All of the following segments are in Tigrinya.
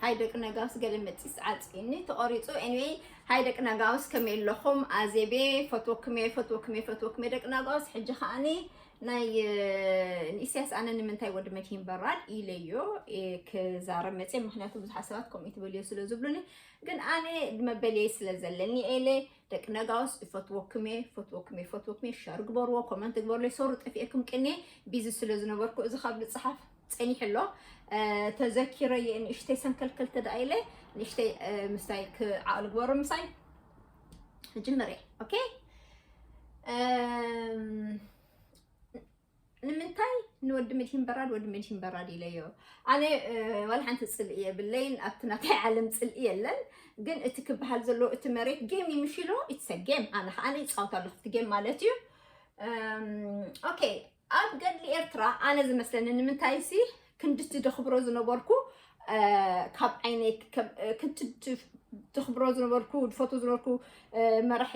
ሃይ ደቂ ነጋውስ፣ ገለ መጺስ ዓጽይኒ ተቆሪጹ። Anyway፣ ሃይ ደቂ ነጋውስ፣ ከመይ ኣለኹም? ኣዜቤ፣ ፈትወክሜ፣ ፈትወክሜ፣ ፈትወክሜ ደቂ ነጋውስ። ሕጂ ከዓኒ ናይ ንኢሳያስ ኣነ ንምንታይ ወዲ መድሂን በራድ ኢለዮ ክዛረብ መጽየ። ምክንያቱ ብዙሓት ሰባት ከምኡ ትበልዮ ስለ ዝብሉኒ፣ ግን ኣነ መበልየይ ስለ ዘለኒ ኢለ ደቂ ነጋውስ፣ ፈትወክሜ፣ ፈትወክሜ፣ ፈትወክሜ። ሸር ግበርዎ፣ ኮመንት ግበርለይ። ሶሪ ጠፊኤኩም ቅኔ ቢዚ ስለ ዝነበርኩ፣ እዚ ካብ ዝጽሓፍ ጸኒሑ ኣሎ። ተዘኪረየ ንእሽተይ ሰንከልከል ተዳኢለ ንእሽተይ ምስታይ ክዓል ግበሩ ምሳይ ጅምር እየ። ኦኬ። ንምንታይ ንወዲ መድሂን በራድ ወዲ መድሂን በራድ ኢለዮ? ኣነ ዋላ ሓንቲ ጽልኢ የብለይን፣ ኣብቲ ናተይ ዓለም ጽልኢ የለን። ግን እቲ ክበሃል ዘለዎ እቲ መሬት ጌም ይምሽሎ። ኢትሰ ጌም። ኣነ ከዓነ ይፃወት ኣለኹ እቲ ጌም ማለት እዩ። ኦኬ። ኣብ ገድሊ ኤርትራ ኣነ ዝመስለኒ ንምንታይ ሲ ክንድቲ ደኽብሮ ዝነበርኩ ካብ ዓይነይ ክንድቲ ደኽብሮ ዝነበርኩ ድፈቱ ዝነበርኩ መራሒ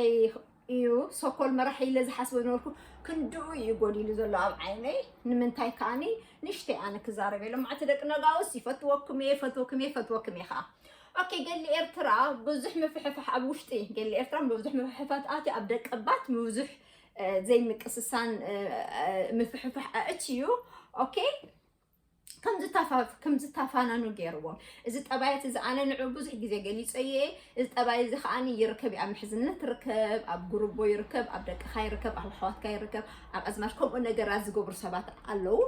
እዩ። ሶኮል መራሒ ኢለ ዝሓስቦ ዝነበርኩ ክንድኡ እዩ ጎዲሉ ዘሎ ኣብ ዓይነይ። ንምንታይ ከዓኒ ንሽተይ ኣነ ክዛረብ የለ ማዕቲ ደቂ ነጋውስ ይፈትወኩም እየ፣ ይፈትወኩም እየ፣ ይፈትወኩም እየ ከዓ። ኦኬ፣ ገድሊ ኤርትራ ብዙሕ ምፍሕፋሕ ኣብ ውሽጢ ገድሊ ኤርትራ ብዙሕ ምፍሕፋት ኣትዩ ኣብ ደቀባት ብዙሕ ዘይምቅስሳን ምፍሕፋሕ ኣእትዩ። ኦኬ፣ ከም ዝታፋናኑ ገይርዎም። እዚ ጠባያት እዚ ኣነ ንዑ ብዙሕ ግዜ ገሊጸ እየ። እዚ ጠባይ እዚ ከዓኒ ይርከብ፣ ኣብ ምሕዝነት ይርከብ፣ ኣብ ጉርቦ ይርከብ፣ ኣብ ደቅኻ ይርከብ፣ ኣብ ኣሕዋትካ ይርከብ፣ ኣብ ኣዝማድ ከምኡ ነገራት ዝገብሩ ሰባት ኣለዉ።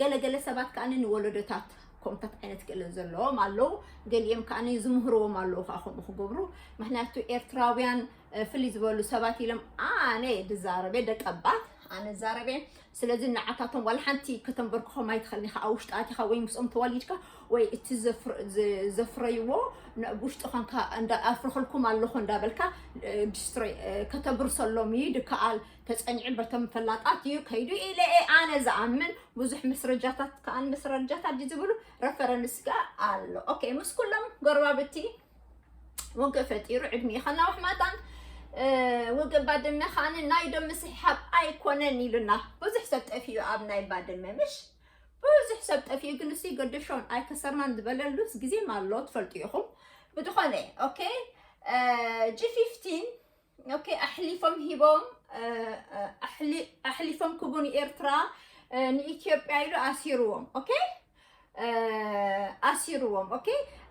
ገለገለ ሰባት ከዓኒ ንወለዶታት ከምታት ዓይነት ክእለት ዘለዎም ኣለዉ። ገሊኦም ከዓኒ ዝምህርዎም ኣለዉ ከዓ ከምኡ ክገብሩ። ምክንያቱ ኤርትራውያን ፍልይ ዝበሉ ሰባት ኢሎም ኣነ ድዛረበ ደቀባት ኣነ ዛረበ። ስለዚ ንዓታቶም ዋላ ሓንቲ ከተንበርክኾም ኣይትኽእልን ኢኻ። ኣብ ውሽጢ ኣቲኻ ወይ ምስኦም ተዋሊድካ ወይ እቲ ዘፍረይዎ ብውሽጢ ኾንካ ኣፍርኽልኩም ኣለኹ እንዳበልካ ዲስትሮይ ከተብርሰሎም እዩ ድከኣል። ተፀኒዑ በቶም ፈላጣት እዩ ከይዱ ኢለ ኣነ ዝኣምን። ብዙሕ መስረጃታት ከኣን መስረጃታት ድዩ ዝብሉ ረፈረንስ ከኣ ኣሎ። ኦኬ፣ ምስ ኩሎም ጎረባብቲ ውግእ ፈጢሩ ዕድሚኡ ከናውሕ ማታን ውግእ ባድመ ከዓኒ ናይ ዶም ምስሕሓብ ኣይኮነን ኢሉና። ብዙሕ ሰብ ጠፊኡ ኣብ ናይ ባድመ ምሽ ብዙሕ ሰብ ጠፊኡ፣ ግን ንሱ ይገደሾን ኣይከሰርናን ዝበለሉስ ግዜ ኣሎ ትፈልጡ ኢኹም። ብዝኾነ ኦኬ፣ ጂ ፊፍቲን ኦኬ ኣሕሊፎም ሂቦም ኣሕሊፎም ክቡን ኤርትራ ንኢትዮጵያ ኢሉ ኣሲርዎም። ኦኬ ኣሲርዎም። ኦኬ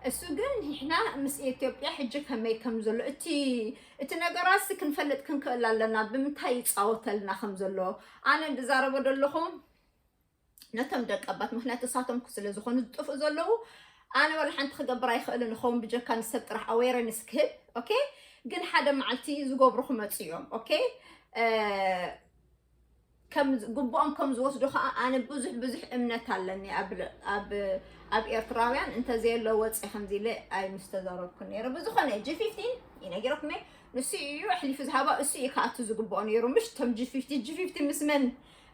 እሱ ግን ንሕና ምስ ኢትዮጵያ ሕጂ ከመይ ከም ዘሎ እቲ እቲ ነገራት ክንፈልጥ ክንክእል ኣለና፣ ብምንታይ ይፃወተልና ከም ዘሎ። ኣነ ዝዛረቦ ዘለኹ ነቶም ደቀባት ምክንያቱ እሳቶም ስለ ዝኾኑ ዝጥፍኡ ዘለዉ። ኣነ ወላ ሓንቲ ክገብር ኣይኽእልን ንኸውን ብጀካ ንሰብ ጥራሕ ኣዌረንስ ክህብ። ኦኬ ግን ሓደ መዓልቲ ዝገብሩ ክመፁ እዮም። ኦኬ ግቡኦም ከም ዝወስዱ ከዓ ኣነ ብዙሕ ብዙሕ እምነት ኣለኒ ኣብ ኤርትራውያን። እንተዘየሎ ወፂ ከምዚ ኢለ ኣይምስተዛረብኩ ነይረ። ብዝኾነ ጂ ፊፍቲን ይነገረኩም ንሱ እዩ ኣሕሊፉ ዝሃባ፣ እሱ እዩ ክኣቱ ዝግብኦ ነይሩ። ምሽ ቶም ጂ ፊፍቲ ጂ ፊፍቲ ምስ መን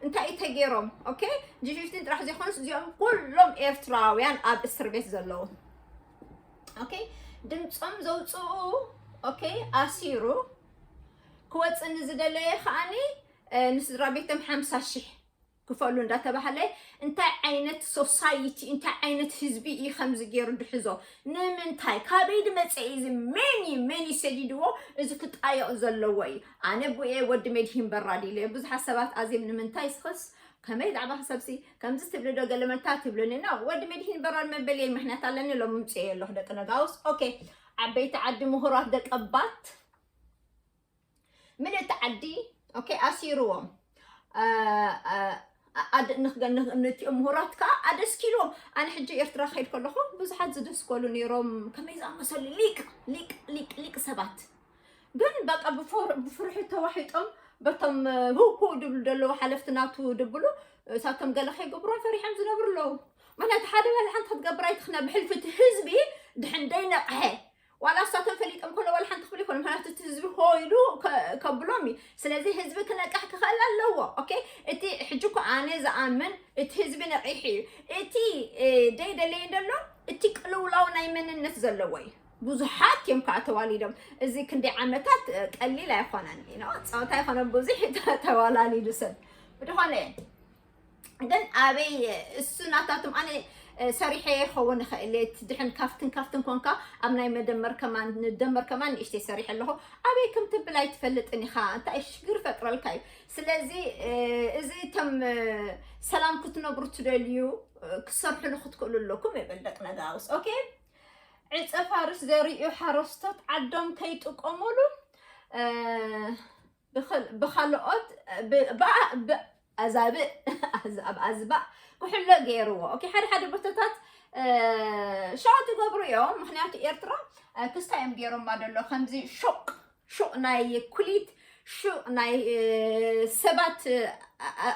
እንታይ እዩ ተገይሮም? ኦኬ ጂ ፊፍቲን ጥራሕ ዘይኮኑስ እዚኦም ኩሎም ኤርትራውያን ኣብ እስር ቤት ዘለዉ። ኦኬ ድምፆም ዘውፅኡ ኦኬ ኣሲሩ ክወፅእ ንዝደለየ ከዓኒ ንስድራ ቤቶም ሓምሳ ሽሕ ክፈሉ እንዳተባሃለ እንታይ ዓይነት ሶሳይቲ እንታይ ዓይነት ህዝቢ እዩ ከምዚ ገይሩ ድሕዞ? ንምንታይ ካበይ ድመፀ እዩ እዚ? መን እዩ መን ይሰዲድዎ እዚ ክጣየቕ ዘለዎ እዩ? ኣነ ቡኤ ወዲ መድሂን በራድ ኢለ ብዙሓት ሰባት ኣዜብ ንምንታይ ስኽስ ከመይ ዛዕባ ክሰብሲ ከምዚ ትብሊ ዶ ገለመልታ ትብሉኒ ና ወዲ መድሂን በራድ መበልየይ ምክንያት ኣለኒ ሎም ምፅየ ኣለኹ ደቂ ነጋውስ ኦኬ ዓበይቲ ዓዲ ምሁራት ደቀባት ምልእቲ ዓዲ ኦኬ ኣሲርዎም ነቲኦም ምሁራት ከዓ ኣደስኪልዎም። ኣነ ሕጂ ኤርትራ ከይድ ከለኹ ብዙሓት ዝደስከሉ ነይሮም ከመይ ዝኣመሰሉ ሊቅ ሊቅ ሊቅ ሊቅ ሰባት ግን በቃ ብፍርሒ ተዋሒጦም በቶም ህውኩ ድብሉ ደለዉ ሓለፍቲ ናቱ ድብሉ እሳቶም ገለ ከይገብሮም ፈሪሖም ዝነብሩ ኣለዉ። ምክንያቱ ሓደ ባል ሓንቲ ክትገብር ኣይትኽና ብሕልፊ እቲ ህዝቢ ድሕን ደይነቕሐ ዋላ እሳቶም ፈሊጦም ከሎ ዋላ ሓንቲ ክብል ይኮነ ምክንያቱ እቲ ህዝቢ ሆ ኢሉ ከብሎም እዩ። ስለዚ ህዝቢ ክነቅሕ ክኽእል ኣለዎ። ኦኬ እቲ ሕጂ እኮ ኣነ ዝኣምን እቲ ህዝቢ ነቂሑ እዩ። እቲ ደይደለየ እንደሎ እቲ ቅልውላው ናይ መንነት ዘለዎ እዩ። ብዙሓት እዮም ከዓ ተዋሊዶም። እዚ ክንደይ ዓመታት ቀሊል ኣይኮነን ጸወታ ኣይኮነን ብዙሕ ተዋላሊዱ ሰብ ብድኾነ ግን ኣበይ እሱ ናታቶም ኣነ ሰሪሐ ይኸውን ይኽእል እየ። ድሕን ካፍትን ካፍትን ኮንካ ኣብ ናይ መደመር ከማን ንደመር ከማን ንእሽተይ ሰሪሐ ኣለኹ። ኣበይ ከም ትብል ኣይትፈልጥን ኢኻ። እንታይ ሽግር ፈጥረልካ እዩ። ስለዚ እዚ እቶም ሰላም ክትነብሩ ትደልዩ ክሰርሕሉ ክትክእሉ ኣለኩም። የበለጥ ነጋውስ ኦኬ። ዕፀ ፋርስ ዘርእዩ ሓረስቶት ዓዶም ከይጥቀሙሉ ብኻልኦት ኣዛብእ ኣዛብ ኣዝባእ ክሕሎ ገይርዎ። ኦኬ፣ ሓደ ሓደ ቦታታት ሸቐጥ ይገብሩ እዮም። ምክንያቱ ኤርትራ ክስታይ እዮም ገይሮማ ደሎ ከምዚ ሹቕ ሹቕ ናይ ኩሊት ሹቕ ናይ ሰባት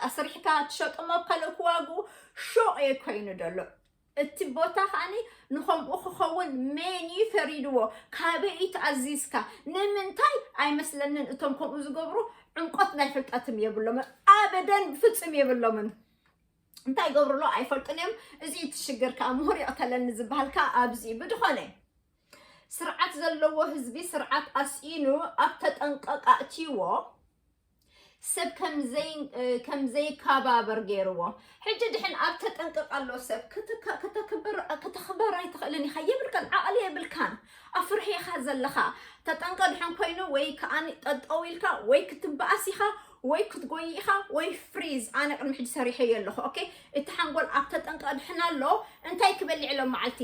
ኣስሪሕካ ትሸጦም ኣብ ካልእ ክዋጉ ሹቕ እዩ ኮይኑ ደሎ። እቲ ቦታ ከዓኒ ንኸምኡ ክኸውን መን እዩ ፈሪድዎ? ካበይ እዩ ተኣዚዝካ? ንምንታይ? ኣይመስለንን። እቶም ከምኡ ዝገብሩ ዕምቆት ናይ ፍልጠትም የብሎምን። ኣበደን ብፍጹም የብሎምን። እንታይ ይገብሩ ኣሎ ኣይፈልጡን እዮም። እዚ እቲ ሽግር ከዓ ምሁር ይቕተለኒ ዝበሃል ከዓ ኣብዚ እዩ። ብድኾነ ስርዓት ዘለዎ ህዝቢ ስርዓት ኣስኢኑ ኣብ ተጠንቀቕ ኣእትይዎ። ሰብ ከም ዘይከባበር ገይርዎ። ሕጂ ድሕን ኣብ ተጠንቀቕ ኣሎ ሰብ ክተኽበር ኣይትኽእልን ኢኻ። የብልካን ዓቕሊ የብልካን። ኣብ ፍርሒ ኢኻ ዘለኻ። ተጠንቀ ድሕን ኮይኑ ወይ ከኣ ጠጠው ኢልካ ወይ ክትበኣስ ኢኻ ወይ ክትጎይ ኢኻ ወይ ፍሪዝ። ኣነ ቅድሚ ሕጂ ሰሪሐዮ ኣለኹ። ኦኬ፣ እቲ ሓንጎል ኣብ ተጠንቀ ድሕን ኣሎ። እንታይ ክበልዕ ሎም መዓልቲ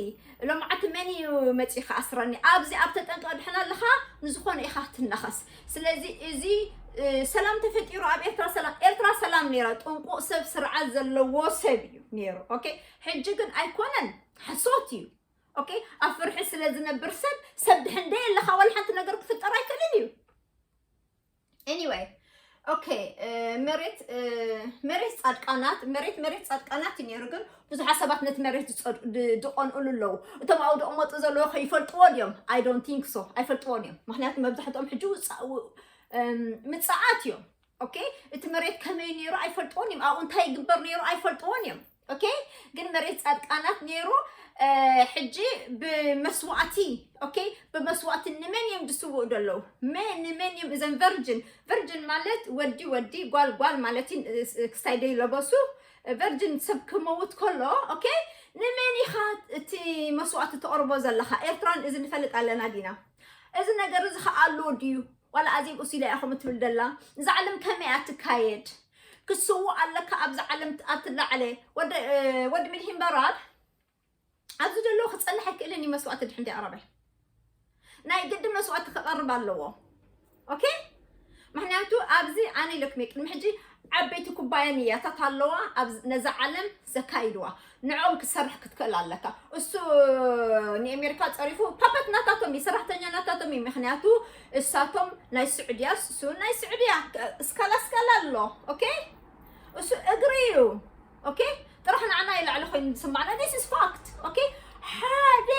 ሎም መዓልቲ መን እዩ መጺኡ ክኣስረኒ? ኣብዚ ኣብ ተጠንቀ ድሕን ኣለኻ ንዝኾነ ኢኻ ትነኸስ። ስለዚ እዚ ሰላም ተፈጢሩ ኣብ ኤርትራ ሰላም ኤርትራ ሰላም ነይራ። ጥንቁቕ ሰብ ስርዓት ዘለዎ ሰብ እዩ ነይሩ። ኦኬ፣ ሕጂ ግን ኣይኮነን፣ ሓሶት እዩ። ኦኬ፣ ኣብ ፍርሒ ስለ ዝነብር ሰብ ሰብ ድሕን ደይ ኣለኻ ዋላ ሓንቲ ነገር ክፍጠር ኣይክእልን እዩ። Anyway ኦኬ፣ መሬት መሬት ጻድቃናት መሬት መሬት ጻድቃናት እዩ ነይሩ። ግን ብዙሓት ሰባት ነቲ መሬት ዝጸድ- ድ- ድቐንኡሉ ኣለዉ። እቶም ኣብኡ ድቕመጡ ዘለዉ ከይፈልጥዎ ድዮም? I don't think so። ኣይፈልጥዎን እዮም። ምክንያቱ መብዛሕትኦም ሕጂ ውጻ- ው- እም፣ ምጽዓት እዮም። ኦኬ፣ እቲ መሬት ከመይ ነይሩ ኣይፈልጥዎን እዮም። ኣብኡ እንታይ ይግበር ነይሩ ኣይፈልጥዎን እዮም። ኦኬ፣ ግን መሬት ጻድቃናት ነይሩ። ሕጂ ብመስዋእቲ ኦኬ፣ ብመስዋእቲ ንመን እዮም ዝስውኡ ዘለዉ? መን ንመን እዮም እዘን ቨርጅን? ቨርጅን ማለት ወዲ ወዲ ጓል ጓል ማለት ክስታይ ደይ ለበሱ ቨርጅን ሰብ ክመውት ከሎ ኦኬ፣ ንመን ኢኻ እቲ መስዋእቲ ተቕርቦ ዘለኻ? ኤርትራን እዚ ንፈልጥ ኣለና ዲና? እዚ ነገር እዚ ከኣሉ ድዩ? ዋላ ኣዜብ ኡሲላ ኢኹም እትብል ደላ እዛ ዓለም ከመይ እያ ትካየድ? ክስውእ ኣለካ ኣብዛ ዓለም ኣብ ትላዕለ ወዲ ሚልሂን በራድ ኣብዚ ዘሎ ክጸንሕ ኣይክእልን እዩ። መስዋእቲ ድሕን ኣቕረበ ናይ ግዲ መስዋእቲ ክቐርብ ኣለዎ። ኦኬ፣ ምክንያቱ ኣብዚ ኣነ ኢለኩም ቅድሚ ሕጂ ዓበይቲ ኩባንያታት ኣለዋ ነዛ ዓለም ዘካይድዋ ንዕኦም ክሰርሕ ክትክእል ኣለካ። እሱ ንኣሜሪካ ፀሪፉ ፓፐት ናታቶም እዩ፣ ሰራሕተኛ ናታቶም እዩ። ምክንያቱ እሳቶም ናይ ስዑድያ እሱ ናይ ስዑድያ እስካላ እስካላ ኣሎ። ኦኬ፣ እሱ እግሪ እዩ። ኦኬ፣ ጥራሕ ንዓና ይላዕሊ ኮይኑ ዝስማዕና this is fact። ኦኬ፣ ሓደ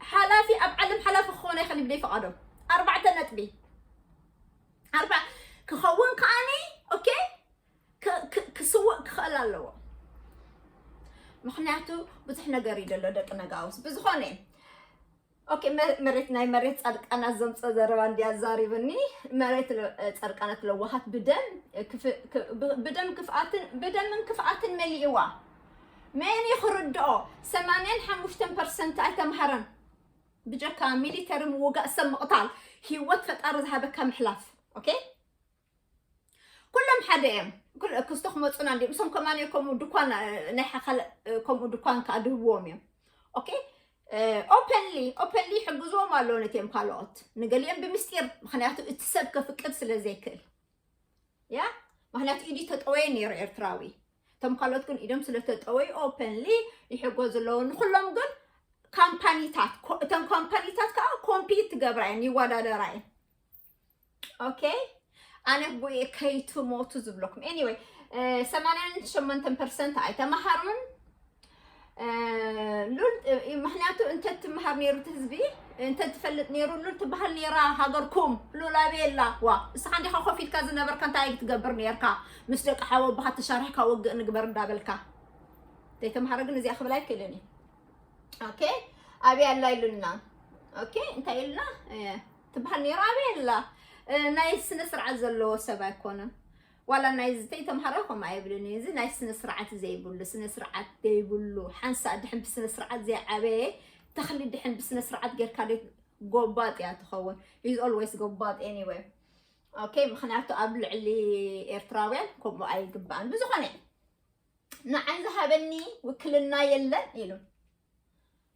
ሓላፊ ኣብ ዓለም ሓላፊ ክኾን ኣይኽእል ብደይ ፈቓዶም። ኣርባዕተ ነጥቢ ኣርባ ክኸውን ከዓኒ ኦኬ ክስውእ ክኽእል ኣለዎ። ምክንያቱ ብዙሕ ነገር እዩ ዘሎ ደቂ ነጋውስ። ብዝኾነ ኦኬ፣ መሬት ናይ መሬት ጻድቃናት ዘምጾ ዘረባ እንዲያ ዛሪብኒ። መሬት ጻድቃናት ለዋሃት ብደም ብደም ክፍኣትን ብደምን ክፍኣትን መሊእዋ። መን ይኽርድኦ? ሰማንያን ሓሙሽተን ፐርሰንት ኣይተምሃረን። ብጀካ ሚሊተሪ ምውጋእ ሰብ ምቕታል ህይወት ፈጣሪ ዝሃበካ ምሕላፍ። ኦኬ፣ ኩሎም ሓደ እዮም። ክስቶ ክመፁና እንዲ ምሶም ከማን ከምኡ ድኳን ናይ ሓኻል ከምኡ ድኳን ከዓ ድህብዎም እዮም። ኦኬ፣ ኦፐንሊ ኦፐንሊ ይሕግዝዎም ኣለዎ ነቲኦም ካልኦት ንገሊኦም ብምስጢር፣ ምክንያቱ እቲ ሰብ ከፍቅድ ስለ ዘይክእል። ያ ምክንያቱ ኢዲ ተጠወየ ነይሩ ኤርትራዊ። እቶም ካልኦት ግን ኢዶም ስለተጠወዩ ኦፐንሊ ይሕጎ ዘለዉ። ንኩሎም ግን ካምፓኒታት እተን ካምፓኒታት ከዓ ኮምፒት ትገብራ እየን ይወዳደራ እየን። ኦኬ፣ ኣነ ብኡ ከይትሞቱ ዝብለኩም። ኤኒወይ ሰማንያን ሸሞንተን ፐርሰንት ኣይተማሃሩን። ሉል ምክንያቱ እንተ ትምሃር ነይሩ እቲ ህዝቢ እንተ ትፈልጥ ነይሩ ሉል ትበሃል ነይራ ሃገርኩም። ሉል ኣበይ ኣላ? ዋ እስኻ እንዲኻ ኮፍ ኢልካ ዝነበርካ እንታይ ትገብር ነይርካ? ምስ ደቂ ሓወቦኻ ተሻርሕካ ውግእ ንግበር እንዳበልካ ዘይተምሃረ ግን እዚኣ ክብል ኣይክእልን እዩ። ኦኬ፣ ኣበይ ኣላ ኢሉና። ኦኬ፣ እንታይ ኢሉና? ትበሃል ነይሩ ኣበይ ኣላ? ናይ ስነ ስርዓት ዘለዎ ሰብ ኣይኮነን። ዋላ ናይ ዝተይ ተምሃራይ ከምኡ ኣይብልን እዩ። እዚ ናይ ስነ ስርዓት ዘይብሉ፣ ስነ ስርዓት ዘይብሉ፣ ሓንሳእ ድሕን ብስነ ስርዓት ዘይዓበየ ተኽሊ ድሕን ብስነ ስርዓት ጌርካ ደይ ጎባጥ እያ ትኸውን። He's always ጎባጥ anyway። Okay፣ ምኽንያቱ ኣብ ልዕሊ ኤርትራውያን ከምኡ ኣይግባእን። ብዝኾነ ንዓይ ዝሃበኒ ውክልና የለን ኢሉ።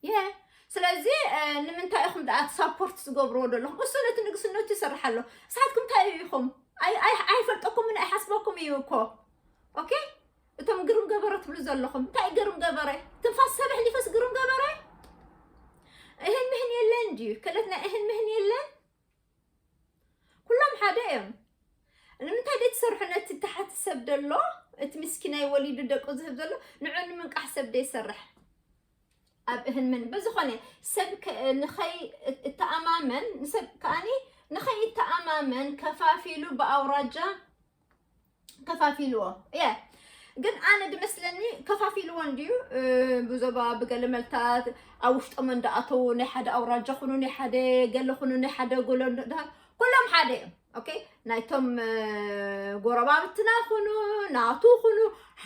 የ ስለዚ ንምንታይ ኢኹም ደኣ ሳፖርት ዝገብርዎ ዘለኹም? እሱ ነቲ ንግስነቱ ይሰርሕ ኣሎ። ንስኻትኩም እንታይ ኢኹም? ኣይፈልጠኩምን ኣይሓስበኩም እዩ እኮ። ኦኬ፣ እቶም ግርም ገበረ ትብሉ ዘለኹም እንታይ ግርም ገበረ? ትንፋስ ሰብ ኣሕሊፈስ ግርም ገበረ? እህን ምህን የለን ድዩ? ክእለት ናይ እህን ምህን የለን? ኩሎም ሓደ እዮም። ንምንታይ ደይ ትሰርሑ ነቲ ታሕቲ ሰብ ደሎ፣ እቲ ምስኪናይ ወሊዱ ደቁ ዝህብ ዘሎ ንዑ ንምንቃሕ ሰብ ደይ ሰርሕ? ኣብ እህን ምን ብዝኾነ ሰብ ንኸይ እተኣማመን ንሰብ ከኣኒ ንኸይ እተኣማመን ከፋፊሉ ብኣውራጃ ከፋፊልዎ እየ። ግን ኣነ ድመስለኒ ከፋፊልዎ እንድዩ። ብዞባ ብገለ መልታት ኣብ ውሽጦም እንዳኣተው ናይ ሓደ ኣውራጃ ኩኑ ናይ ሓደ ገለ ኩኑ ናይ ሓደ ጎሎ ኩሎም ሓደ እዮም። ኦኬ፣ ናይቶም ጎረባብትና ኩኑ ናቱ ኩኑ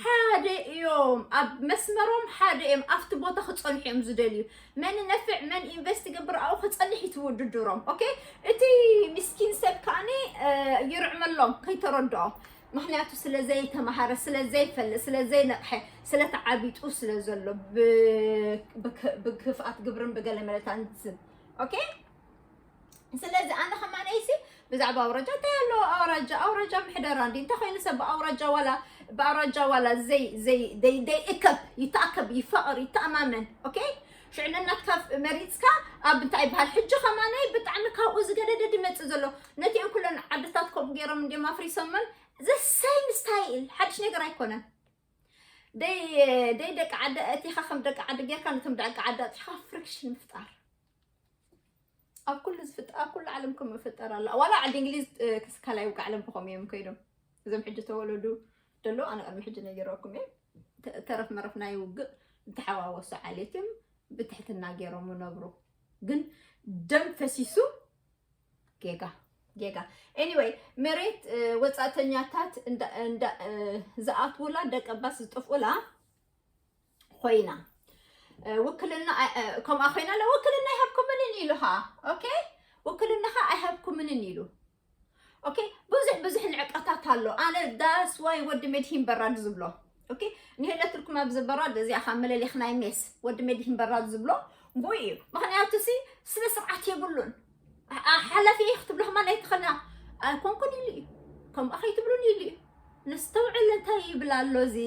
ሓደ እዮም። ኣብ መስመሮም ሓደ እዮም። ኣብቲ ቦታ ክፀንሑ እዮም ዝደልዩ። መን ነፍዕ መን ኢንቨስት ይገብር ኣብኡ ክፀንሕ እዩ ውድድሮም። ኦኬ፣ እቲ ምስኪን ሰብ ከኣኒ ይርዕመሎም ከይተረድኦ። ምክንያቱ ስለ ዘይተማሃረ፣ ስለ ዘይፈልጥ፣ ስለ ዘይነቕሐ፣ ስለ ተዓቢጡ ስለ ዘሎ ብክፍኣት ግብርን ብገለ መለታን ዝብ ኦኬ። ስለዚ ኣነ ከማነይሲ ብዛዕባ ኣውራጃ እንታይ ኣለዎ? ኣውራጃ ኣውራጃ ምሕደራ እንዲ እንታይ ኮይኑ ሰብ ብኣውራጃ ዋላ ብኣውራጃ ዋላ ዘይ ዘይ ደይ ደይ እከብ ይተኣከብ ይፈቕር ይተኣማመን። ኦኬ፣ ሽዕነ ናትካ መሪፅካ ኣብ እንታይ ይበሃል? ሕጂ ከማነይ ብጣዕሚ ካብኡ ዝገደደ ድመፅእ ዘሎ ነቲኦም ኩለን ዓድታት ከምኡ ገይሮም እንዲም ኣፍሪሶመን ዘሰይም ስታይል ሓድሽ ነገር ኣይኮነን። ደይ ደይ ደቂ ዓዲ ኣእቲኻ ከም ደቂ ዓዲ ጌርካ ነቶም ደቂ ዓዲ ኣጥፊኻ ፍሪክሽን ምፍጣር። ኣብ ኩሉ ዝፍጠ ኣብ ኩሉ ዓለም ከም ይፍጠር ኣሎ። ዋላ ዓዲ እንግሊዝ ክስካላይ ውቃ ዓለም ብኸም እዮም ከይዶም እዞም ሕጂ ተወለዱ ደሎ ኣነ ቀድሚ ሕጂ ነጊረኩም እየ። ተረፍ መረፍ ናይ ውግእ እንተሓዋወሱ ዓሌትም ብትሕትና ገይሮም ነብሩ። ግን ደም ፈሲሱ ጌጋ ጌጋ። Anyway፣ መሬት ወፃእተኛታት ዝኣትውላ ደቀባት ዝጠፍኡላ ኮይና ውክልና ከምኣ ኮይና ለ ውክልና ኣይሃብኩምንን ኢሉ ኸዓ። ኦኬ፣ ውክልና ኸዓ ኣይሃብኩምንን ኢሉ። ኦኬ፣ ብዙሕ ብዙሕ ንዕቀታት ኣሎ። ኣነ that's why ወዲ መድሂን በራድ ዝብሎ። ኦኬ፣ ንህለትልኩም ኣብዚ በራድ እዚኣ ኸዓ መለሊኽ ናይ ሜስ ወዲ መድሂን በራድ ዝብሎ ብኡ እዩ። ምኽንያቱ ሲ ስነ ስርዓት የብሉን። ሓላፊ እየ ክትብሎ ኸማ ናይ ተኸና ኣይኮንኩን ኢሉ እዩ። ከምኡ ከይትብሉን ኢሉ እዩ። ነስተውዕል እንታይ ይብል ኣሎ እዚ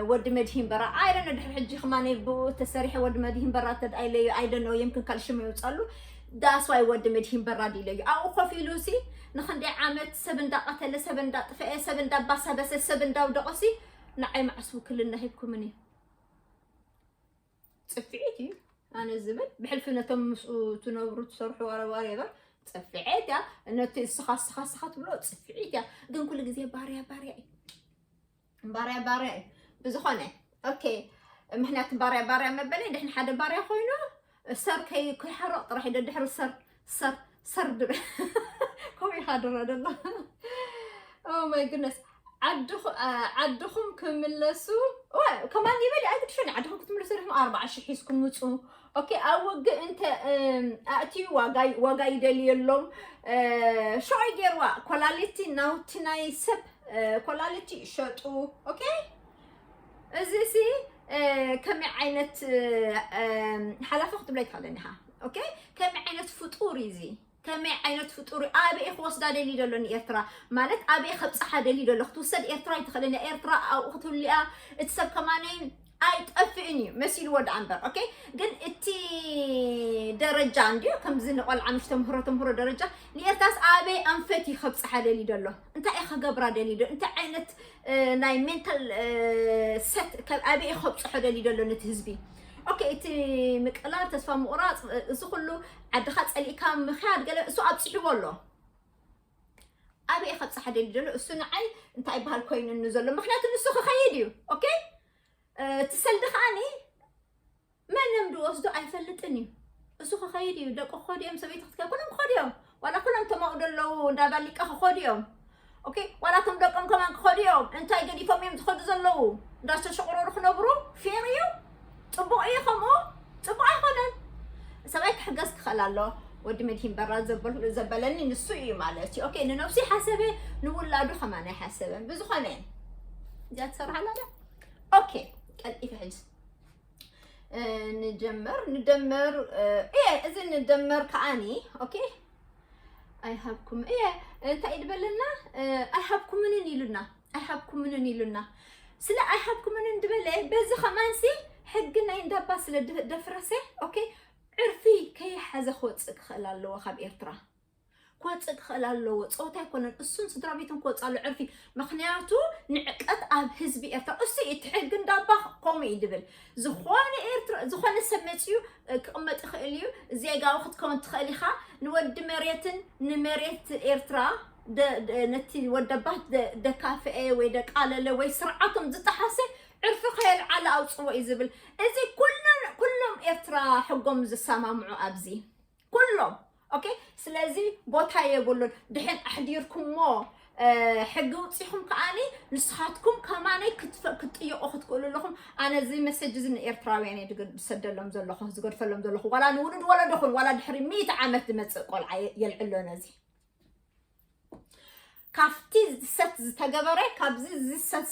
ወዲ መድሂን በራ? I don't know፣ ድሕሪ ሕጂ ኸማ ናይ ብኡ ተሰሪሐ ወዲ መድሂን በራ ተድኣይለዩ I don't know፣ የምክን ካልእ ሽም ይውፃሉ። That's why ወዲ መድሂን በራ ድኢለዩ ኣብኡ ኮፍ ኢሉ ሲ ንኽንደይ ዓመት ሰብ እንዳቐተለ ሰብ እንዳጥፈአ ሰብ እንዳባሳበሰ ሰብ እንዳውደቐ ሲ ንዓይ መዓስ ውክልና ሂብኩምኒ? ፅፍዒት እዩ ኣነ ዝብል ብሕልፊ ነቶም ምስኡ ትነብሩ ትሰርሑ ወረባር የበር ፅፍዒት እያ። ነቲ እስኻ እስኻ እስኻ ትብሎ ፅፍዒት እያ። ግን ኩሉ ግዜ ባርያ ባርያ እዩ ባርያ ባርያ እዩ። ብዝኾነ ኦኬ፣ ምክንያቱ ባርያ ባርያ መበለይ ድሕን ሓደ ባርያ ኮይኑ ሰር ከይሓረቕ ጥራሕ ዶ ድሕሪ ሰር ሰር ሰር ድብል ከምኡ ኢኻ ድረ ደሎ። Oh my goodness። ዓድኹም ክምለሱ ከማን ይበል ኣይግድሽን ዓድኹም ክትምለሱ ድሕም ኣርባዓ ሽሕ ሒዝኩም ውፁ። ኦኬ፣ ኣብ ውግእ እንተ ኣእትዩ ዋጋ ይደልየሎም። ሸኦይ ገይርዋ ኮላሊቲ ናውቲ ናይ ሰብ ኮላሊቲ ሸጡ። ኦኬ፣ እዚ ሲ ከመይ ዓይነት ሓላፊ ክትብሎ ይትኽእልን ኢኻ። ኦኬ፣ ከመይ ዓይነት ፍጡር እዩ እዚ? ከመይ ዓይነት ፍጡር እዩ? ኣበይ ክወስዳ ደልዩ ዘሎ ንኤርትራ? ማለት ኣበይ ከብፅሓ ደልዩ ዘሎ? ክትውሰድ ኤርትራ ኣይትኽእልን እያ። ኤርትራ ኣብኡ ክትህሉ እያ። እቲ ሰብ ከማነይ ኣይጠፍእን እዩ መሲልዎ ደኣ እምበር። ኦኬ፣ ግን እቲ ደረጃ እንድዩ ከምዚ ንቆልዓ ምሽ ተምህሮ ተምህሮ ደረጃ ንኤርትራስ ኣበይ ኣንፈት እዩ ከብፅሓ ደልዩ ዘሎ? እንታይ እዩ ከገብራ ደልዩ ዶ? እንታይ ዓይነት ናይ ሜንታል ሰት ኣበይ ከብፅሖ ደልዩ ዘሎ ነቲ ህዝቢ? ኦኬ፣ እቲ ምቅላል ተስፋ ምቁራፅ እዚ ኩሉ ዓድኻ ፀሊእካ ምኽያድ ገለ እሱ ኣብፅሕዎ ኣሎ። ኣበይ ከብፅሓ ደልዩ ዘሎ እሱ ንዓይ እንታይ ይበሃል ኮይኑኒ ዘሎ? ምክንያቱ ንሱ ክኸይድ እዩ። ኦኬ፣ እቲ ሰልዲ ከዓኒ መንም ድወስዶ ኣይፈልጥን እዩ። እሱ ክኸይድ እዩ። ደቂ ክኸዱ እዮም፣ ሰበይቲ ክትከ ኩሎም ክኸዱ እዮም። ዋላ ኩሎም ተማኡ ደለዉ እንዳባሊቀ ክኸዱ እዮም። ኦኬ፣ ዋላቶም ደቆም ከማን ክኸዱ እዮም። እንታይ ገዲፎም እዮም ዝኸዱ ዘለዉ? እንዳስተሸቕረሩ ክነብሩ ፌር እዩ? ጽቡቕ እዩ ከምኡ? ጽቡቕ ኣይኮነን። ሰብኣይ ክሕገዝ ክኽእል ኣሎ። ወዲ መድሂን በራ ዘበል- ዘበለኒ ንሱ እዩ ማለት እዩ። ኦኬ፣ ንነብሱ ይሓሰበ፣ ንውላዱ ከማን ኣይሓሰበን። ብዝኾነ እዚኣ ትሰርሓላ ዶ? ኦኬ፣ ቀልጢፈ ሕጂ ንጀምር ንደምር እየ እዚ ንደምር ከዓኒ ኦኬ ኣይሃብኩም እየ እንታይ ድበለና ኣይሃብኩምንን ኢሉና ኣይሃብኩምንን ኢሉና ስለ ኣይሃብኩምንን ድበለ በዚ ከማንሲ ሕጊ ናይ እንዳባ ስለ ደፍረሰ ኦኬ ዕርፊ ከይሓዘ ክወፅእ ክኽእል ኣለዎ ካብ ኤርትራ ክወፅእ ክኽእል ኣለዎ። ፀወታ ኣይኮነን። እሱን ስድራ ቤቱን ክወፅእ ኣሎ ዕርፊ። ምኽንያቱ ንዕቀት ኣብ ህዝቢ ኤርትራ እሱ እዩ። እቲ ሕጊ እንዳባ ከምኡ እዩ ድብል። ዝኾነ ኤርትራ ዝኾነ ሰብ መፅዩ እ፣ ክቕመጥ ይኽእል እዩ። ዜጋዊ ክትከውን ትኽእል ኢኻ። ንወዲ መሬትን ንመሬት ኤርትራ ደ- ደ- ነቲ ወደባት ደ- ደካፍአ ወይ ደቃለለ ወይ ስርዓቶም ዝጠሓሰ ዕርፊ ከየልዓለ ኣውፅዎ እዩ ዝብል። እዚ ኩለን ኩሎም ኤርትራ ሕጎም ዝሰማምዑ ኣብዚ ኩሎም ኦኬ ስለዚ ቦታ የብሉን ድሕን ኣሕዲርኩሞ ሕጊ ውፂኹም ከዓኒ ንስኻትኩም ከማነይ ክትጥየቁ ክትክእሉ ኣለኹም ኣነ እዚ መሰጅ እዚ ንኤርትራውያን እየ ዝሰደሎም ዘለኹ ዝገድፈሎም ዘለኹ ዋላ ንውሉድ ወለዶኹን ዋላ ድሕሪ ሚእቲ ዓመት ዝመፅእ ቆልዓ የልዕሎ ነዚ ካብቲ ዝሰት ዝተገበረ ካብዚ ዝሰት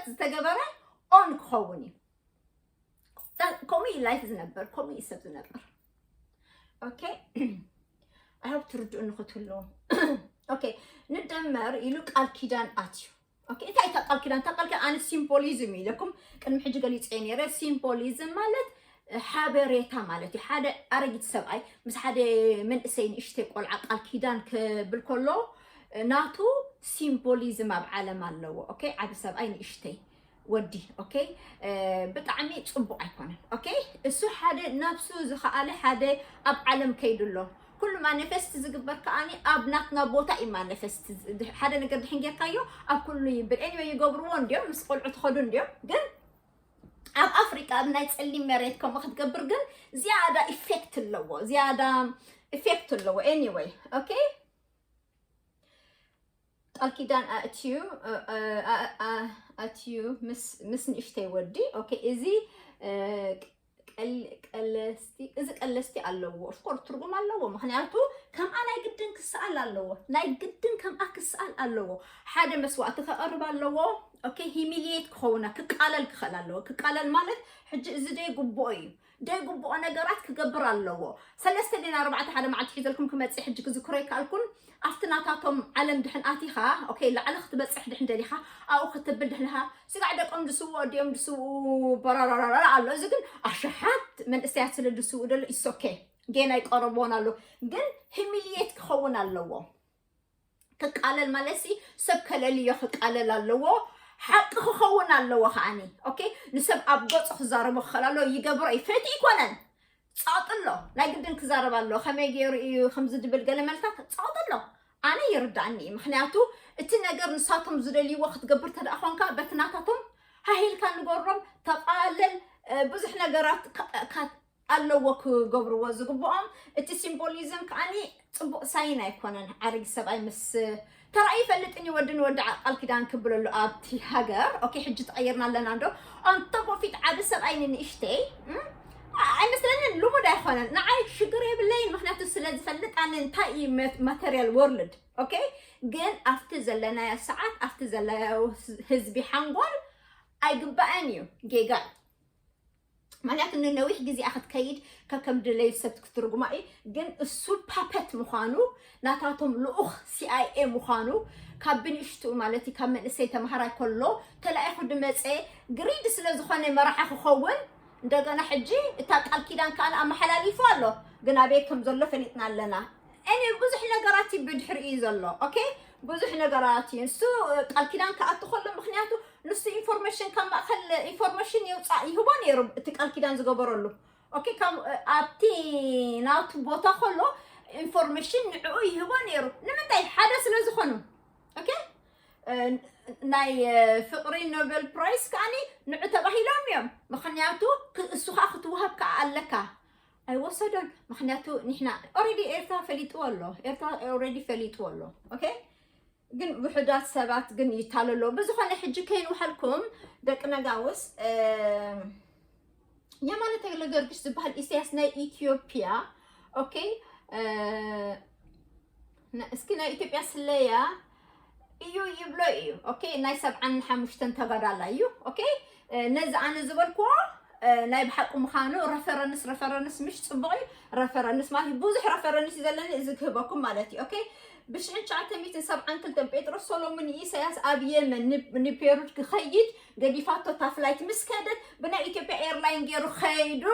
ዝተገበረ ኦን ክኸውን እዩ ከምኡ እዩ ላይፍ ዝነበር ከምኡ እዩ ሰብ ዝነበር ኦኬ ኣይሆፕ ትርድኡ ንክትህልዎ ኦኬ ንደመር ኢሉ ቃል ኪዳን ኣትዩ ኦኬ እንታይ እታ ቃል ኪዳን እታ ቃል ኪዳን ኣነ ሲምቦሊዝም ኢለኩም ቅድሚ ሕጂ ገሊፀ ነረ ሲምቦሊዝም ማለት ሓበሬታ ማለት እዩ ሓደ ኣረጊት ሰብኣይ ምስ ሓደ መንእሰይ ንእሽተይ ቆልዓ ቃል ኪዳን ክብል ከሎ ናቱ ሲምቦሊዝም ኣብ ዓለም ኣለዎ ኦኬ ዓቢ ሰብኣይ ንእሽተይ ወዲ ኦኬ ብጣዕሚ ፅቡቅ ኣይኮነን ኦኬ እሱ ሓደ ነብሱ ዝኸኣለ ሓደ ኣብ ዓለም ከይዱ ኣሎ ኩሉ ማኒፌስት ዝግበር ከዓኒ ኣብ ናትና ቦታ እዩ ማኒፌስት ሓደ ነገር ድሕን ጌርካዮ ኣብ ኩሉ ይብል ኤኒወይ ይገብርዎ እንዲዮም ምስ ቆልዑ ትኸዱ እንዲዮም ግን ኣብ ኣፍሪቃ ኣብ ናይ ፀሊም መሬት ከምኡ ክትገብር ግን ዝያዳ ኢፌክት ኣለዎ ዝያዳ ኢፌክት ኣለዎ ኤኒወይ ኦኬ ቃል ኪዳን ኣእትዩ ኣእትዩ ምስ ንእሽተይ ወዲ ኦኬ እዚ ቀለስቲ እዚ ቀለስቲ ኣለዎ ኦፍኮርስ ትርጉም ኣለዎ ምክንያቱ ከምኣ ናይ ግድን ክሰኣል ኣለዎ ናይ ግድን ከምኣ ክሰኣል ኣለዎ ሓደ መስዋእቲ ከቐርብ ኣለዎ ኦኬ ሂሚሊየት ክኸውና ክቃለል ክኽእል ኣለዎ ክቃለል ማለት ሕጂ እዚ ደይ ግብኦ እዩ ደይ ግብኦ ነገራት ክገብር ኣለዎ ሰለስተ ዲን ኣርባዕተ ሓደ መዓልቲ ሒዘልኩም ክመፅእ ሕጂ ክዝክሮ ይከኣልኩን ኣብቲ ናታቶም ዓለም ድሕን ኣቲኻ ኦኬ ላዕሊ ክትበፅሕ ድሕን ደሊኻ ኣብኡ ክትብል ድሕንኻ ስጋዕ ደቆም ድስውኡ ኣዲኦም ድስውኡ በራራራራ ኣሎ እዚ ግን ኣሽሓት መንእሰያት ስለ ድስውኡ ደሎ ኢሶኬ ጌና ይቀረብዎን ኣሎ ግን ሂሚልየት ክኸውን ኣለዎ ክቃለል ማለት ሲ ሰብ ከለልዮ ክቃለል ኣለዎ ሓቂ ክኸውን ኣለዎ ከዓኒ ኦኬ ንሰብ ኣብ ገፁ ክዛረቦ ክኽእል ኣለዎ ይገብሮ እዩ ፈቲ ይኮነን ፃውጥሎ ናይ ግድን ክዛረብ ኣሎ ከመይ ገይሩ እዩ ከምዚ ድብል ገለ መልታት ፃውጥሎ ኣነ ይርዳእኒ እዩ ምክንያቱ እቲ ነገር ንሳቶም ዝደልይዎ ክትገብር ተደኣ ኮንካ በቲ ናታቶም ሃሂልካ ንገሮም ተቃለል ብዙሕ ነገራት ኣለዎ ክገብርዎ ዝግብኦም እቲ ሲምቦሊዝም ከዓኒ ፅቡቅ ሳይን ኣይኮነን ዓረጊ ሰብኣይ ምስ ተራእዩ ይፈልጥን እዩ ወዲ ንወዲ ቃል ኪዳን ክብለሉ ኣብቲ ሃገር ኦኬ ሕጂ ተቐይርና ኣለና እንዶ ኣንተቦ ፊት ዓቢ ሰብኣይ ንንእሽተይ ኣይመስለንን ልሙድ ኣይኮነን ንዓይ ሽግር የብለይን ምክንያቱ ስለ ዝፈልጥ ኣነ እንታይ እዩ ማተርያል ወርልድ ኦኬ ግን ኣብቲ ዘለናዮ ሰዓት ኣብቲ ዘለናዮ ህዝቢ ሓንጎል ኣይግባእን እዩ ጌጋ እዩ ምክንያቱ ንነዊሕ ግዜ ክትከይድ ከከም ድለዩ ሰብ ክትርጉማ እዩ ግን እሱ ፓፐት ምዃኑ ናታቶም ልኡኽ ሲኣይኤ ምዃኑ ካብ ብንእሽትኡ ማለት እዩ ካብ መንእሰይ ተምሃራይ ከሎ ተላኢኹ ድመፀ ግሪድ ስለ ዝኾነ መራሒ ክኸውን እንደገና ሕጂ እታ ቃል ኪዳን ከኣ ኣመሓላሊፉ ኣሎ ግን ኣበይ ከም ዘሎ ፈሊጥና ኣለና እኔ ብዙሕ ነገራት እዩ ብድሕሪ እዩ ዘሎ ኦኬ ብዙሕ ነገራት እዩ ንሱ ቃል ኪዳን ክኣቱ ከሎ ምክንያቱ ንሱ ኢንፎርሜሽን ካብ ማእከል ኢንፎርሜሽን የውፃእ ይህቦ ነይሩ እቲ ቃል ኪዳን ዝገበረሉ ኦኬ ካብ ኣብቲ ናቱ ቦታ ከሎ ኢንፎርሜሽን ንዕኡ ይህቦ ነይሩ ንምንታይ ሓደ ስለ ዝኾኑ ኦኬ ናይ ፍቅሪ ኖቤል ፕራይስ ከዓኒ ንዑ ተባሂሎም እዮም ምክንያቱ እሱ ከዓ ክትወሃብ ከዓ ኣለካ ኣይወሰዶን ምክንያቱ ንሕና ኦሬዲ ኤርትራ ፈሊጥዎ ኣሎ ኤርትራ ኦሬዲ ፈሊጥዎ ኣሎ ኦኬ ግን ውሑዳት ሰባት ግን ይታለሎ። ብዝኾነ ሕጂ ከይንውሓልኩም ደቂ ነጋውስ፣ እ፣ የማነ ተክለ ጊዮርጊስ ዝበሃል ኢሳያስ ናይ ኢትዮጵያ፣ ኦኬ፣ እ፣ ነ-፣ እስኪ ናይ ኢትዮጵያ ስለያ እዩ ይብሎ እዩ። ኦኬ፣ ናይ ሰብዓን ሓሙሽተን ተጋዳላይ እዩ። ኦኬ፣ እ፣ ነዚ ኣነ ዝበልክዎ፣ እ፣ ናይ ብሓቂ ምዃኑ ረፈረንስ፣ ረፈረንስ ምሽ ጽቡቕ እዩ። ረፈረንስ ማለት እዩ፣ ብዙሕ ረፈረንስ እዩ ዘለኒ፣ እዚ ክህበኩም ማለት እዩ። ኦኬ፣ ብሽሕን ትሽዓተ ሚእትን ሰብዓን ክልተን ጴጥሮስ ሶሎሙን ንኢሳያስ ኣብ የመን ን-፣ ንቤሩት ክኸይድ ገዲፋቶ፣ እታ ፍላይት ምስ ከደት ብናይ ኢትዮጵያ ኤርላይን ገይሩ ኸይዱ።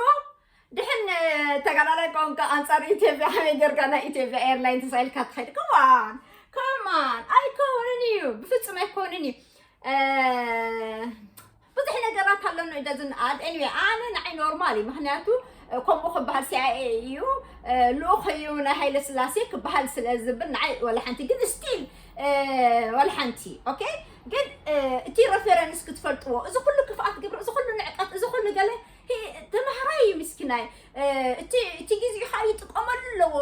ድሕን፣ እ፣ ተጋዳላይ ቆንካ ኣንጻር ኢትዮጵያ ከመይ ጌርካ ናይ ኢትዮጵያ ኤርላይን ተሳኢልካ ትኸይድ? ከማን፣ ከማን፣ ኣይከውንን እዩ፣ ብፍጹም ኣይከውንን እዩ። እ፣ ብዙሕ ነገራት ኣሎ ንእዳ ዝንኣድ። ኤኒዌይ፣ ኣነ ንዓይ ኖርማል እዩ፣ ምኽንያቱ፣ እ፣ ከምኡ ክበሃል ሲ ኣይ ኤ እዩ፣ እ፣ ልኡኽ እዩ ናይ ሃይለ ስላሴ ክበሃል ስለ ዝብል ንዓይ ወላ ሓንቲ። ግን ስቲል፣ እ፣ ወላ ሓንቲ፣ ኦኬ? ግን፣ እ፣ እቲ ረፈረንስ ክትፈልጥዎ፣ እዚ ኩሉ ክፍኣት ግብሪ፣ እዚ ኩሉ ንዕቀት፣ እዚ ኩሉ ገለ፣ ሂ-፣ ተማሃራይ እዩ ምስኪናይ። እ፣ እቲ፣ እቲ ግዜኡ ከዓ ይጥቀመሉ ኣለዎ።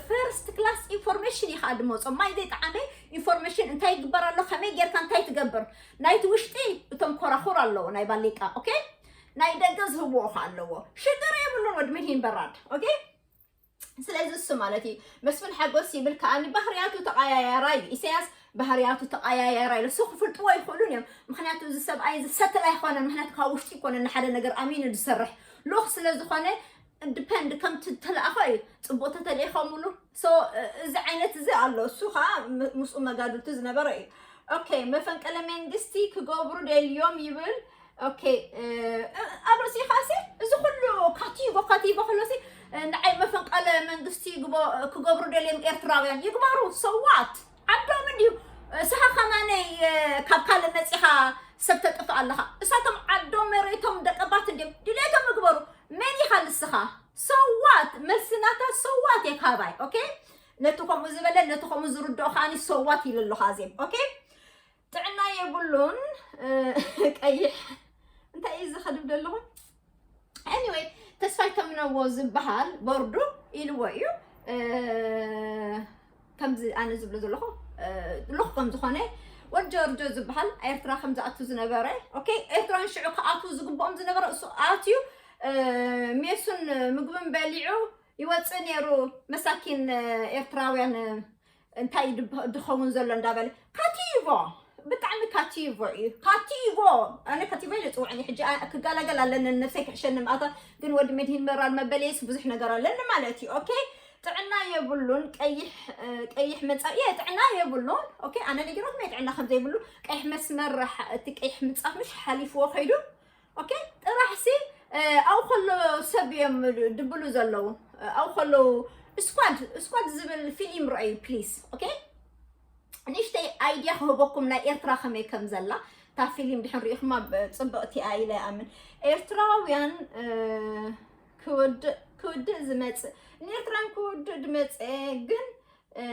ፈርስት ክላስ ኢንፎርሜሽን እዩ ከዓ ድመፆ። ማይ ዘይጠዓመ ኢንፎርሜሽን፣ እንታይ ይግበር ኣሎ፣ ከመይ ጌርካ እንታይ ትገብር። ናይቲ ውሽጢ እቶም ኮራኹር ኣለዎ፣ ናይ ባሊቃ፣ ኦኬ? ናይ ደገ ዝህብዎ ከዓ ኣለዎ። ሽግር የብሉን ወዲ መድሂን በራድ፣ ኦኬ? ስለዚ እሱ ማለት እዩ። መስፍን ሓጎስ ይብል ከኣኒ ባህርያቱ ተቐያያራይ እዩ። ኢሳያስ ባህርያቱ ተቐያያራይ እዩ። እሱ ክፍልጥዎ ይኽእሉን እዮም። ምኽንያቱ እዚ ሰብኣይ እዚ ሰትል ኣይኮነን። ምኽንያቱ ካብ ውሽጢ ይኮነን ንሓደ ነገር ኣሚኑ ዝሰርሕ። ልኡኽ ስለ ዝኾነ ዲፐንድ ከምቲ ተለኣኾ እዩ። ጽቡቕ ተተልኢኸምሉ። ሶ፣ እዚ ዓይነት እዚ ኣሎ። እሱ ኸዓ ም-፣ ምስኡ መጋድልቱ ዝነበረ እዩ። ኦኬ፣ መፈንቅለ መንግስቲ ክገብሩ ደልዮም ይብል። ኦኬ፣ እ፣ ኣብ ርእሲኻሲ እዚ ኩሉ ካቲጎ፣ ካቲጎ ከሎሲ፣ እ፣ ንዓይ መፈንቀለ መንግስቲ ይግቦ-፣ ክገብሩ ደልዮም ኤርትራውያን ይግበሩ። ሰዋት ዓዶም እንድዩ። እስኻ ከማነይ፣ እ፣ ካብ ካልእ መጺኻ ሰብ ተጥፍእ ኣለኻ። እሳቶም ዓዶም መሬቶም ደቀባት እንድዮም። ድሌቶም ይግበሩ። መን ኢኻ ንስኻ? ሰዋት መልስናታ ሰዋት የካባይ። ኦኬ፣ ነቲ ከምኡ ዝበለ፣ ነቲ ከምኡ ዝርድኦ ከኣኒ ሰዋት ኢሉ ኣለኻ ዜም። ኦኬ፣ ጥዕና የብሉን፣ እ፣ ቀይሕ እንታይ እዩ ዝኸድብ ዘለኹ? ኤኒወይ፣ ተስፋይ ተምነዎ ዝበሃል ቦርዱ ኢልዎ እዩ። እ፣ ከምዚ ኣነ ዝብሎ ዘለኹ፣ እ፣ ልኡኽ ከም ዝኾነ፣ ወዲ ጆርጆ ዝበሃል ኤርትራ ከም ዝኣቱ ዝነበረ፣ ኦኬ፣ ኤርትራን ሽዑ ክኣትዉ ዝግብኦም ዝነበረ እሱ ኣትዩ፣ እ፣ ሜሱን ምግብን በሊዑ ይወፅእ ነይሩ። መሳኪን፣ እ፣ ኤርትራውያን፣ እ፣ እንታይ ድብ-፣ ድኸውን ዘሎ እንዳበለ ካቲቮ፣ ብጣዕሚ ካቲቮ እዩ። ካቲቮ፣ ኣነ ካቲቮ ኢለ ጽውዕኒ። ሕጂ ኣ-፣ ክገላገል ኣለኒ፣ ነብሰይ ክሕሸኒ ምኣታ። ግን ወዲ መድሂን መራር መበለይስ ብዙሕ ነገር ኣለኒ ማለት እዩ። ኦኬ፣ ጥዕና የብሉን። ቀይሕ፣ እ፣ ቀይሕ መጻ-፣ የ፣ ጥዕና የብሉን። ኦኬ፣ ኣነ ነጊሮኩም እየ ጥዕና ከም ዘይብሉ። ቀይሕ መስመር፣ ሓ-፣ እቲ ቀይሕ ምንጻፍ ምሽ ሓሊፍዎ ከይዱ። ኦኬ፣ ጥራሕሲ፣ እ፣ ኣብኡ ከሎ ሰብ እዮም ድብሉ ዘለዉ። እ፣ ኣብኡ ከሎ ስኳድ፣ ስኳድ ዝብል ፊልም ረኣዩ ፕሊዝ። ኦኬ፣ ንእሽተይ ኣይድያ ክህበኩም ናይ ኤርትራ ከመይ ከም ዘላ። እታ ፊልም ድሕን ርኢኹማ ብ-፣ ጽብቕቲ እያ ኢለ እኣምን። ኤርትራውያን፣ እ፣ ክውድእ፣ ክውድእ ዝመጽእ፣ ንኤርትራን ክውድእ ዝመጽእ ግን፣ እ፣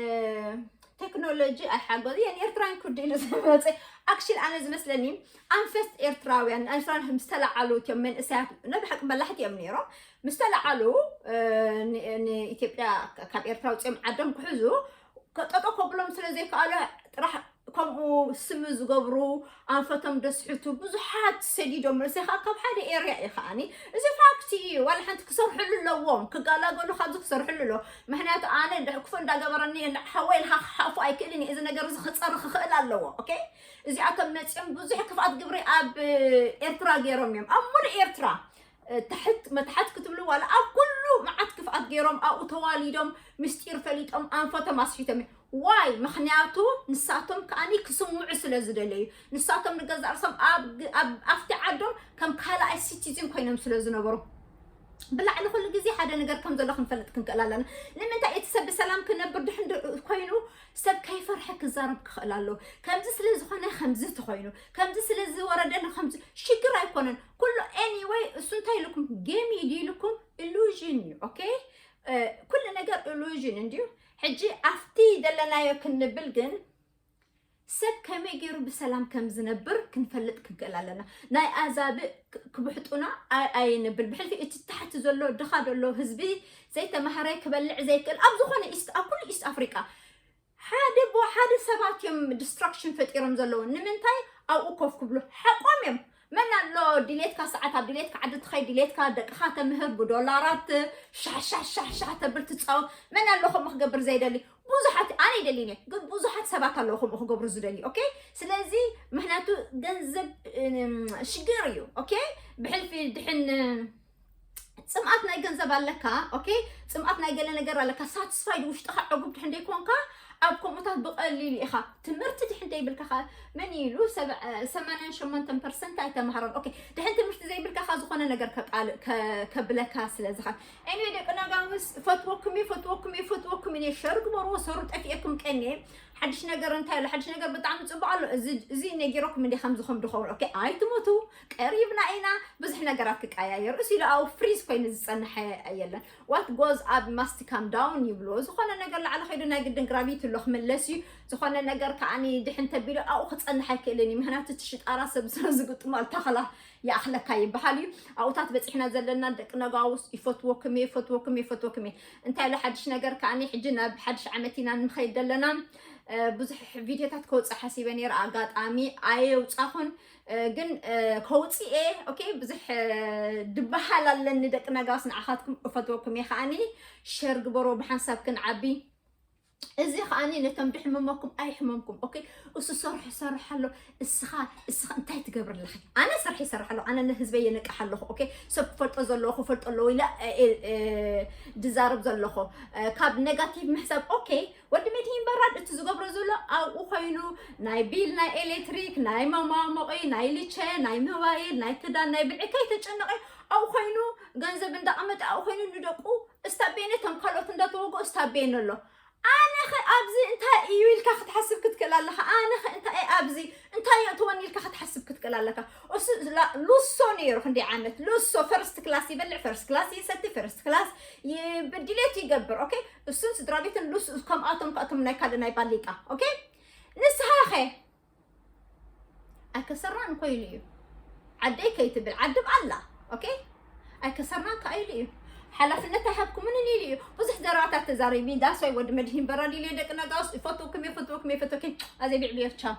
ቴክኖሎጂ ኣይሓገዙ። የን ኤርትራን ክውድእ ኢሉ ዝመጽእ። ኣክሽሊ ኣነ ዝመስለኒ ኣንፈት ኤርትራውያን፣ ኤርትራን ምስ ተለዓሉ እትዮም መንእሰያት፣ ናይ ብሓቂ በላሕቲ እዮም ነይሮም። ምስ ተለዓሉ፣ እ፣ ን-፣ ንኢትዮጵያ ካብ ኤርትራ ውፅኦም ዓዶም ክሕዙ፣ ከ-፣ ጠጠው ከብሎም ስለ ዘይከኣሉ ጥራሕ ከምኡ ስሚ ዝገብሩ፣ ኣንፈቶም ደስሕቱ ብዙሓት ሰዲዶም። ርእሰኻ ካብ ሓደ ኤርያ እዩ ከኣኒ። እዚ ፋክት እዩ። ዋላ ሓንቲ ክሰርሕሉ ኣለዎም። ክጋላገሉ ካብዚ ክሰርሕሉ ኣለዎም። ምኽንያቱ ኣነ እንድሕር ክፉእ እንዳገበረኒ ሓወይ ኢልካ ክሓፉ ኣይክእልን እየ። እዚ ነገር እዚ ክጸሪ ክኽእል ኣለዎ። ኦኬ? እዚኣቶም መጺኦም ብዙሕ ክፍኣት ግብሪ ኣብ ኤርትራ ገይሮም እዮም። ኣብ ሙሉእ ኤርትራ፣ እ፣ ታሕት መታሕት ክትብሉ ዋላ ኣብ ኩሉ መዓት ክፍኣት ገይሮም ኣብኡ ተዋሊዶም ምስጢር ፈሊጦም ኣንፈቶም ኣስሒቶም እዮም። ዋይ? ምኽንያቱ ንሳቶም ከኣኒ ክስምዑ ስለ ዝደለዩ። ንሳቶም ንገዛእ ርእሶም ኣብ ግ-፣ ኣብ፣ ኣብቲ ዓዶም ከም ካልኣይ ሲቲዝን ኮይኖም ስለ ዝነበሩ። ብላዕሊ ኩሉ ግዜ ሓደ ነገር ከም ዘሎ ክንፈልጥ ክንክእል ኣለና። ንምንታይ እቲ ሰብ ብሰላም ክነብር ድሕን ድ-፣ ኮይኑ ሰብ ከይፈርሐ ክዛረብ ክኽእል ኣለዎ። ከምዚ ስለ ዝኾነ ከምዚ ተኾይኑ፣ ከምዚ ስለ ዝወረደን ከምዚ ሽግር ኣይኮነን። ኩሉ ኤኒወይ እሱ እንታይ ኢልኩም ጌም እዩ ኢልኩም ኢሉዥን እዩ። ኦኬ? እ፣ ኩሉ ነገር ኢሉዥን እንድዩ። ሕጂ ኣብቲ ዘለናዮ ክንብል ግን ሰብ ከመይ ገይሩ ብሰላም ከም ዝነብር ክንፈልጥ ክንክእል ኣለና። ናይ ኣዛብእ ክ-፣ ክብሕጡና ኣይ-፣ ኣይንብል። ብሕልፊ እቲ ታሕቲ ዘሎ ድኻ ዘሎ ህዝቢ ዘይተማህረ ክበልዕ ዘይክእል ኣብ ዝኾነ ኢስት፣ ኣብ ኩሉ ኢስት ኣፍሪቃ ሓደ ብሓደ ሰባት እዮም ዲስትራክሽን ፈጢሮም ዘለዉ። ንምንታይ ኣብኡ ኮፍ ክብሉ ሓቆም እዮም። መን ኣሎ ድሌትካ ሰዓት ኣብ ድሌትካ ዓዲ ትኸይድ ድሌትካ ደቅኻ ተምህር ብዶላራት ሻሕሻሕሻሕሻሕ ተብል ትፃወት? መን ኣሎ ከምኡ ክገብር ዘይደሊ? ብዙሓት ኣነ ይደሊን እየ፣ ግን ብዙሓት ሰባት ኣለዉ ከምኡ ክገብሩ ዝደሊ። ኦኬ፣ ስለዚ ምክንያቱ ገንዘብ ሽግር እዩ። ኦኬ፣ ብሕልፊ ድሕን ፅምኣት ናይ ገንዘብ ኣለካ። ኦኬ፣ ፅምኣት ናይ ገለ ነገር ኣለካ። ሳትስፋይድ ውሽጥኻ ዕጉብ ድሕን ደይኮንካ ኣብ ከምኡታት ብቐሊሉ ኢኻ። ትምህርቲ ድሕን ደይብልካ ኸ መን ኢሉ ሰማንያን ሸሞንተን ፐርሰንት ኣይተማሃረን። ኦኬ፣ ድሕን ትምህርቲ ዘይብልካ ኸ ዝኾነ ነገር ከቃል- ከ- ከብለካ ስለ ዝኸ ኤኒዌ ደቂ ነጋውስ ፈትወኩም እየ፣ ፈትወኩም እየ፣ ፈትወኩም እየ። ሸር ግበርዎ፣ ሰሩ ጠፊኤኩም ቀንየ። ሓድሽ ነገር እንታይ ኣሎ? ሓድሽ ነገር ብጣዕሚ ፅቡቅ ኣሎ። እዚ እዚ ነጊረኩም እንደ ከምዚ ከም ድኸውን። ኦኬ፣ ኣይትሞቱ፣ ቀሪብና ኢና። ብዙሕ ነገራት ክቀያየር እሱ ኢሉ ኣብኡ ፍሪዝ ኮይኑ ዝፀንሐ የለን። What goes up must come down ይብልዎ። ዝኾነ ነገር ላዕሊ ከይዱ ናይ ግድን ግራቪቲ ኣሎ ክምለስ እዩ። ዝኾነ ነገር ከዓኒ ድሕን ተቢሉ ኣብኡ ክፀንሕ ኣይክእልን እዩ። ምክንያቱ እቲ ሽጣራ ሰብ ስለ ዝግጥሞ ኣልታኸላ ይኣኽለካ ይበሃል እዩ። ኣብኡታት በፂሕና ዘለና ደቂ ነጋውስ ይፈትወኩም እየ፣ ይፈትወኩም እየ፣ ይፈትወኩም እየ። እንታይ ኣሎ ሓድሽ ነገር ከዓኒ ሕጂ ናብ ሓድሽ ዓመት ኢና ንኸይድ ዘለና። ብዙሕ ቪድዮታት ከውፅእ ሓሲበ ነይረ፣ ኣጋጣሚ ኣየውፃኹን። ግን ከውፅኤ ኦኬ ብዙሕ ድበሃል ኣለኒ። ደቂ ነጋውስ ንዓኻትኩም እፈትወኩም እየ። ከዓኒ ሸር ግበሮ ብሓንሳብ ክንዓቢ። እዚ ከዓኒ ነቶም ድሕመመኩም ኣይሕመምኩም። ኦኬ፣ እሱ ሰርሑ ሰርሕ ኣሎ። እስኻ እስኻ እንታይ ትገብር ኣለኺ? ኣነ ሰርሒ ይሰርሕ ኣለኹ። ኣነ ንህዝበይ የነቅሕ ኣለኹ። ኦኬ፣ ሰብ ክፈልጦ ዘለዎ ክፈልጦ ኣለዎ ኢለ ድዛረብ ዘለኹ። ካብ ኔጋቲቭ ምሕሳብ። ኦኬ፣ ወዲ መድሂን በራድ እቲ ዝገብሮ ዘሎ ኣብኡ ኮይኑ ናይ ቢል ናይ ኤሌክትሪክ ናይ መማሞቒ ናይ ልቸ ናይ ሞባይል ናይ ክዳን ናይ ብልዒ ከይተጨነቐ ኣብኡ ኮይኑ ገንዘብ እንዳቐመጠ ኣብኡ ኮይኑ ንደቁ እስታቤነ እቶም ካልኦት እንዳተወግኦ እስታቤነ ኣሎ። ኣነ ኸ ኣብዚ እንታይ እዩ ኢልካ ክትሓስብ ክትክእል ኣለኻ? ኣነ ኸ እንታይ እየ ኣብዚ እንታይ የእትወኒ ኢልካ ክትሓስብ ክትክእል ኣለካ? እሱ ሉሶ ነይሩ ክንደይ ዓመት ሉሶ ፈርስት ክላስ ይበልዕ ፈርስት ክላስ ይሰቲ ፈርስት ክላስ ብድሌት ይገብር። ኦኬ፣ እሱን ስድራ ቤትን ሉስ ከምኣቶም ከእቶም ናይ ካልእ ናይ ባሊቃ። ኦኬ፣ ንስኻ ኸ ኣይከሰርናን እኮ ኢሉ እዩ። ዓደይ ከይትብል ዓድብ ኣላ። ኦኬ፣ ኣይከሰርናን ከኣ ኢሉ እዩ። ሓላፍነት ኣይሃብኩምን ኢሉ እዩ። ብዙሕ ዘረባታት ተዛሪቢ። ዳስ ዋይ ወዲ መድሂን በራድ ኢሉ ደቂ ነጋውስ ይፈትወኩም ይፈትወኩም ይፈትወኩም። ኣዘይ ቢዕብዮ ቻው።